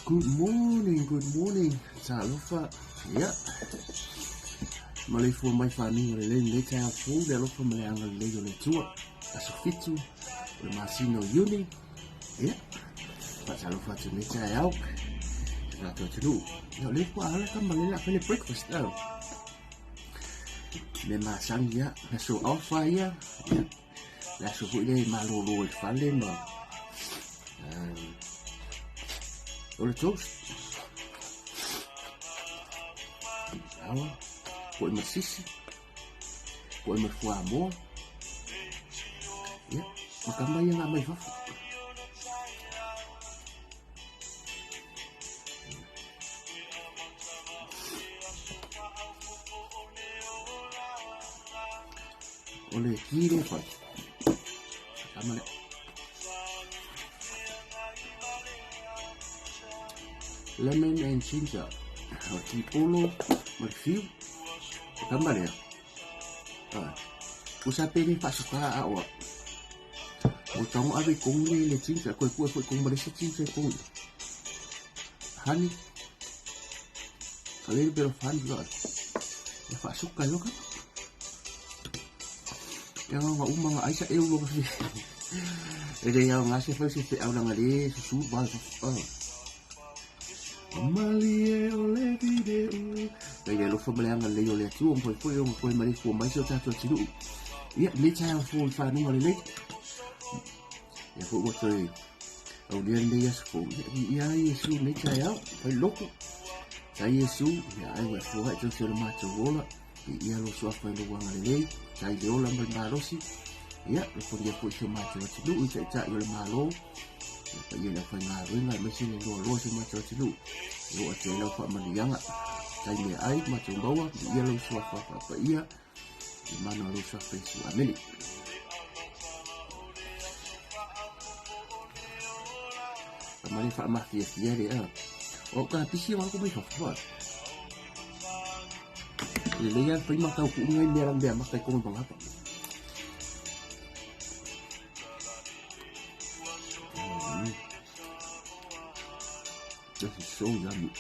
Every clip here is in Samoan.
Good morning, good morning. Talofa. Ia. Maleifua mai fanuga lelei lenei taeao fou le alofa ma le agalelei o le Atua. Aso 7 o le masina o Iuni. Ia. Faatalofa atu lenei taeao. Se tatou atunuu. Ia, o lea ua ala ka ma le la fai le breakfast. Oh. Me masani ia. Aso off ia. Ia. Le aso foi lea e malolo i le fale ma o le toast. Awa, poe ma sisi, poe ma fuamoa. Ia, ma kama ia ngā mai fafo. O le ki le whai. Tama le. Lemon and ginger. O ti polo, ma le fiu. O tama lea. Ah. Usa pere whaasuka a oa. O tango ave kong le le ginger. Koe kue foi kong malesa ginger kong. Honey. A little bit of honey. E whaasuka yoka. Ia nga uma nga aisa e ulo kasi. E le iau nga se fai se fe au langa le susu ba sa. Malie o le vide u. Nei le alofa ma le agalelei o le Atua ma foefoe o koe ma le fua mai se o tatou atunuu. Ia, lenei taeao fou i fanuga lelei. Ia foi ua toe aulia lenei aso fou. Ia, viia ai Iesu lenei taeao, fai lotu. Tai Iesu, ia ai ua e fua e tausi o le matou ola. Viia lou suafa i lou agalelei, tai le ola ma le malosi. Ia, alofagia foi si o matou atunuu i taitai o le Malo. Ia paia i le aufaigaluega aemaise le loaloa o si o matou atunuu. E oo atu ai lau faamanuiaga. Tai meaai matou maua, viia lou suafa faapaia. I mana o lou suafa Iesu. Amene. Male faamafiafia le a. O ka pisi o ako mai fafo. Lelei lava le fai ma tau kuʻu ngai mea mea maka i koga mangapa. This is so yummy.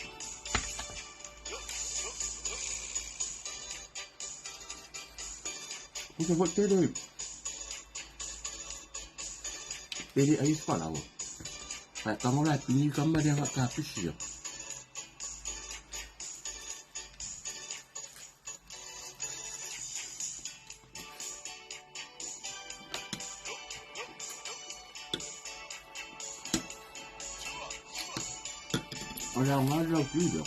Pusa foi pere. Pere ai falawa. Ka tango la pini ka mare ka pisi. O le aoga le lautui lea.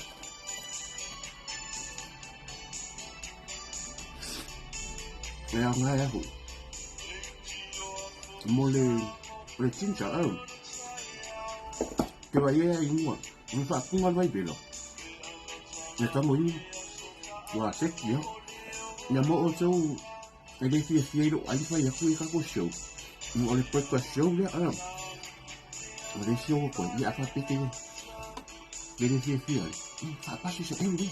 Le aoga e ahu. Mo le, le ginger au. Te wai ea i mua. Me whaapunga vai velo. Me tango i ua seki ia. Ia mo o tau e le fiafia i lou ai fai aku i kako show. O le breakfast show lea a. O le isi o koe ia a whapete ia. Me le fiafia ai. Whaapasi sa eu lea.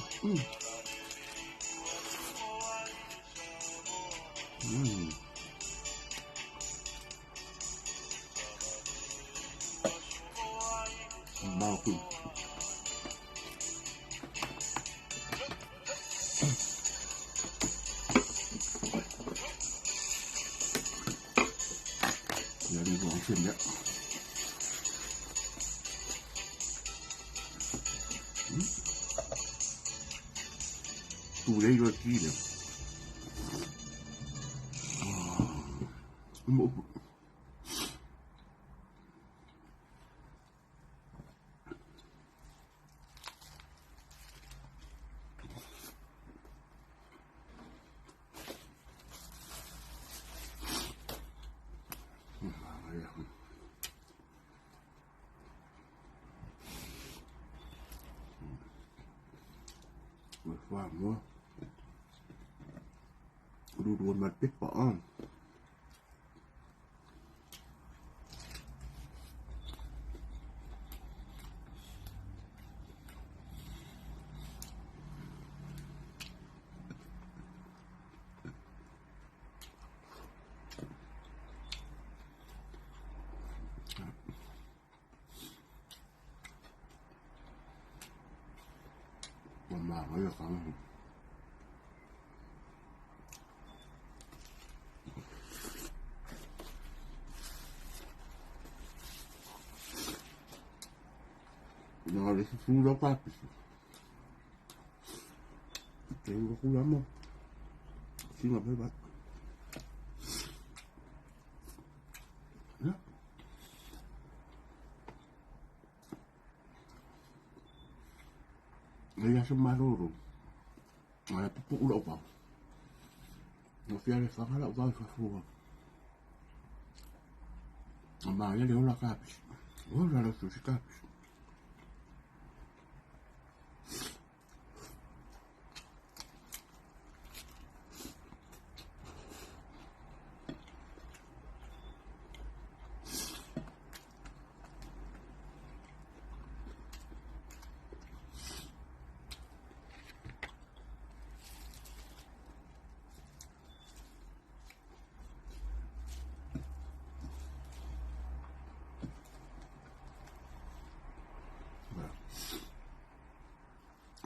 Bao ku. Giờ đi vào xem nhé. Tu lei loa ti lea. Mo Ua fuamoa. Rurua ma le pepa a. Ua manaia ka. Na le fufu lau kapisi. Te ua kula mo. Singa pe ba. Ya. Le aso malolo. Ae pupuu lau vao. Na fia le faga lau vao i fafo. Na maia le ola kapisi. Ola lau susi kapisi.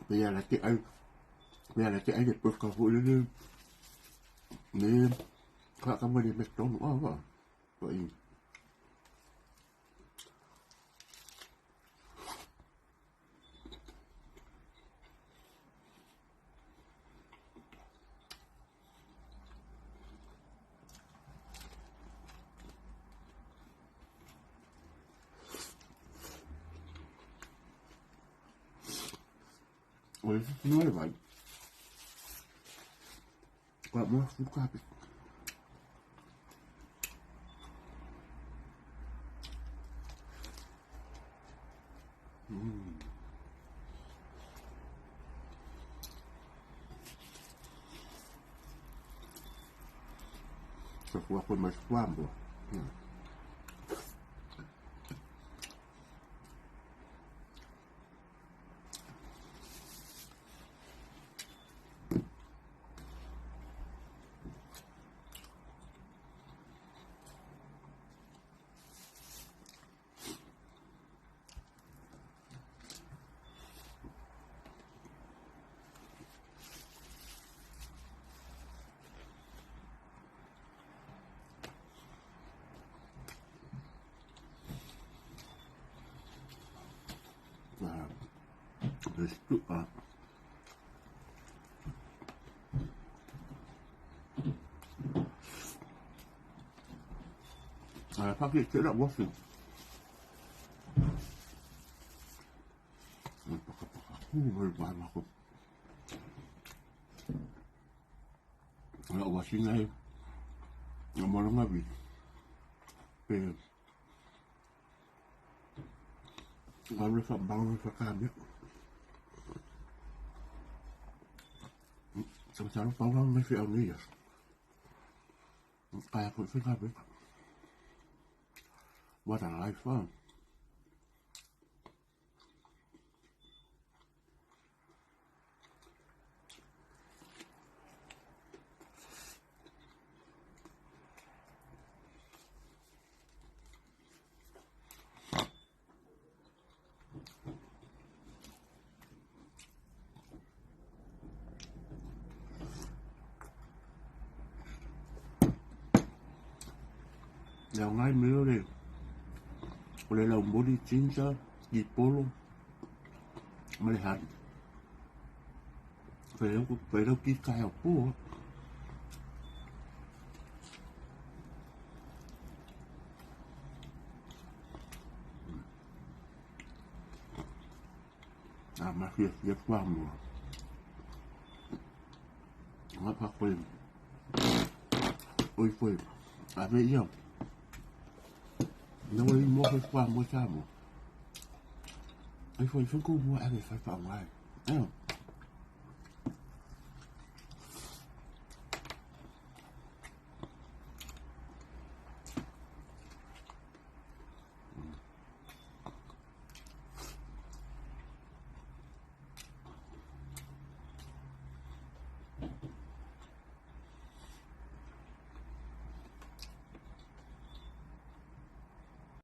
Pe ia la te ai, pe ia la te ai le peka foi le le ka ka mo le McDonald ah va. Foi. O le fufu le vai. Kwa mo fufu kapi. Sa kuha ko mas kwambo. Pakai celak wasi. Wala wasi na eh. Ang nga bi. Pero Bang sa bang sa kami. Sa sa bang may fi niya. Kaya ko sa sabi. What a life, huh? Le aoga mea le o le laumoli ginger, polo ma le honey. Fai lau ki kai au po. A ma fia fia fuamoa. Nga pa koe. Oi foi. A ve ia. Na oi mo foi fuamoa sa mo. Ai foi foi ko mo ave fai fa ngai. Eh.